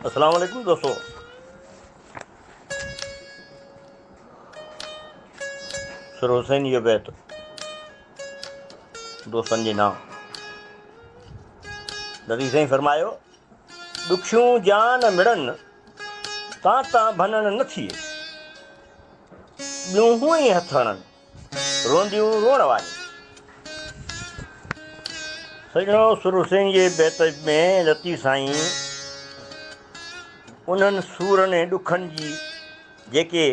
السلام عليڪم دوستو سر حسين جو بيت دوستن جي نام لطيف سائين فرمايو ڏکيون جان مڙن تان تان ڀنڻ نه ٿئي ٻيون هون ئي هٿ هڻن رونديون روئڻ واريون. سڄڻو سر حسين جي بيت ۾ لطيف سائين انهن سورن ۽ ڏکن جي جيڪي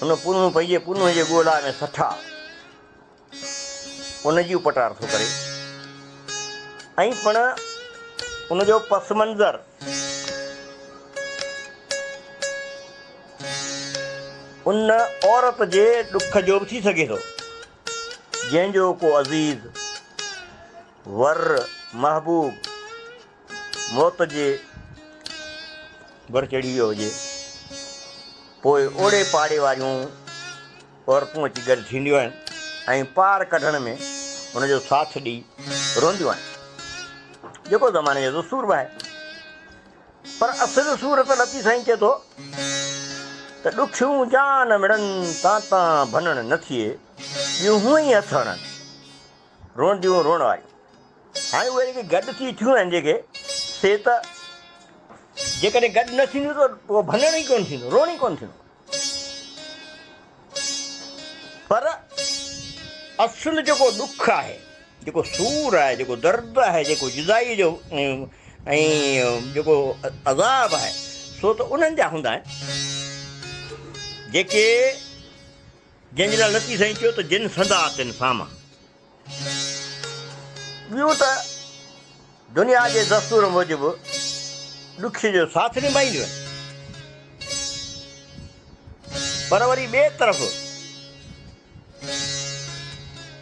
هن پنهون پنهنجي پنهون جي ڳولا ۾ سٺا ان جي اپٽار ٿو ڪري ۽ پڻ ان جو پس منظر ان عورت جي ڏک جو به ٿي سگهي ٿو، جنهن جو ڪو عزيز، ور، محبوب موت جي ور چڙهي ويو هجي، پوء اوڙي پاڙي واريون عورتون اچي گڏ ٿينديون آهن ۽ پار ڪڍڻ ۾ هن جو ساٿ ڏئي روئنديون آهن، جيڪو زماني جو دستور به آهي. پر اصل صورت لطيف سائين چئي ٿو ته ڏکيون جان مڙن تان تان ڀنڻ نه ٿئي، ٻيون هونئن ئي هٿ هڻن، روئنديون روئڻ واريون. هاڻي اهي جيڪي گڏ ٿي ٿيون آهن جيڪي، سي ته جيڪڏهن گڏ نه ٿينديون ته اهو ڀنڻ ئي ڪونه ٿيندو، روئڻ ئي ڪونه ٿيندو. پر اصل جيڪو ڏک آهي، جيڪو سور آهي، جيڪو درد آهي، جيڪو جدائيء جو ۽ جيڪو عذاب آهي، سو ته انهن جا هوندا آهن، جيڪي جنهن جي لاء لطيف سائين چيو ته جن سندا تن ساما. ٻيون ته دنيا جي دستور موجب ڏکي جو ساٿ نڀائينديون آهن، پر وري ٻئي طرف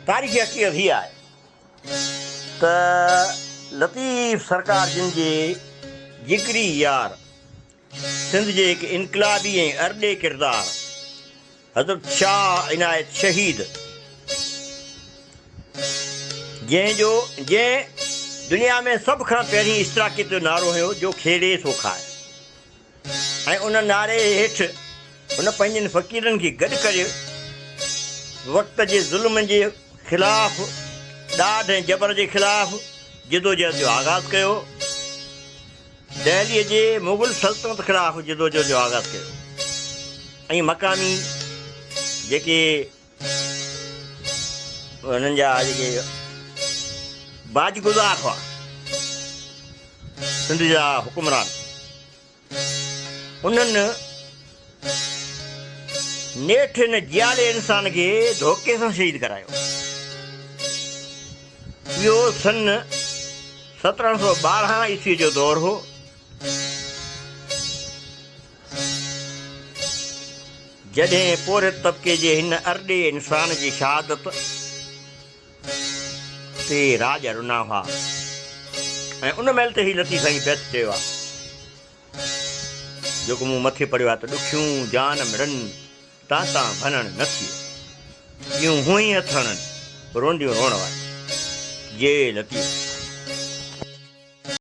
تاريخي حقيقت هيء آهي ته لطيف سرڪار جن جي جگري يار سنڌ جي هڪ انقلابي ۽ ارڏي ڪردار حضرت شاهه عنايت شهيد جنهن جو جنهن دنيا ۾ سڀ کان پهرين اشتراڪيت جو نعرو هنيو جو کيڙي سو کائي ۽ ان نعري هيٺ هن پنهنجن فقيرن کي گڏ ڪري وقت جي ظلم جي خلاف ڏاڍ ۽ جبر جي خلاف جدوجهد جو آغاز ڪيو. دهليء جي مغل سلطنت خلاف جدوجهد جو آغاز ڪيو ۽ مقامي جيڪي انهن جا جيڪي باجگذار هئا سنڌ جا حڪمران انهن نيٺ هن جيالي انسان کي ڌوڪي سان شهيد ڪرايو. اهو سن 1712 عيسويء جو دور هو. جڏهن پورهيت طبقي جي هن ارڏي انسان جي شهادت تي راڄ رنا هئا ۽ ان مهل تي هي لطيف سائين بيت چيو آهي جيڪو مون مٿي پڙهيو آهي ته ڏکيون جان مڙن تان تان ڀنڻ نه ٿئي ٻيون هونئن ئي هٿ هڻن رونديون روئڻ واريون. جي لطيف.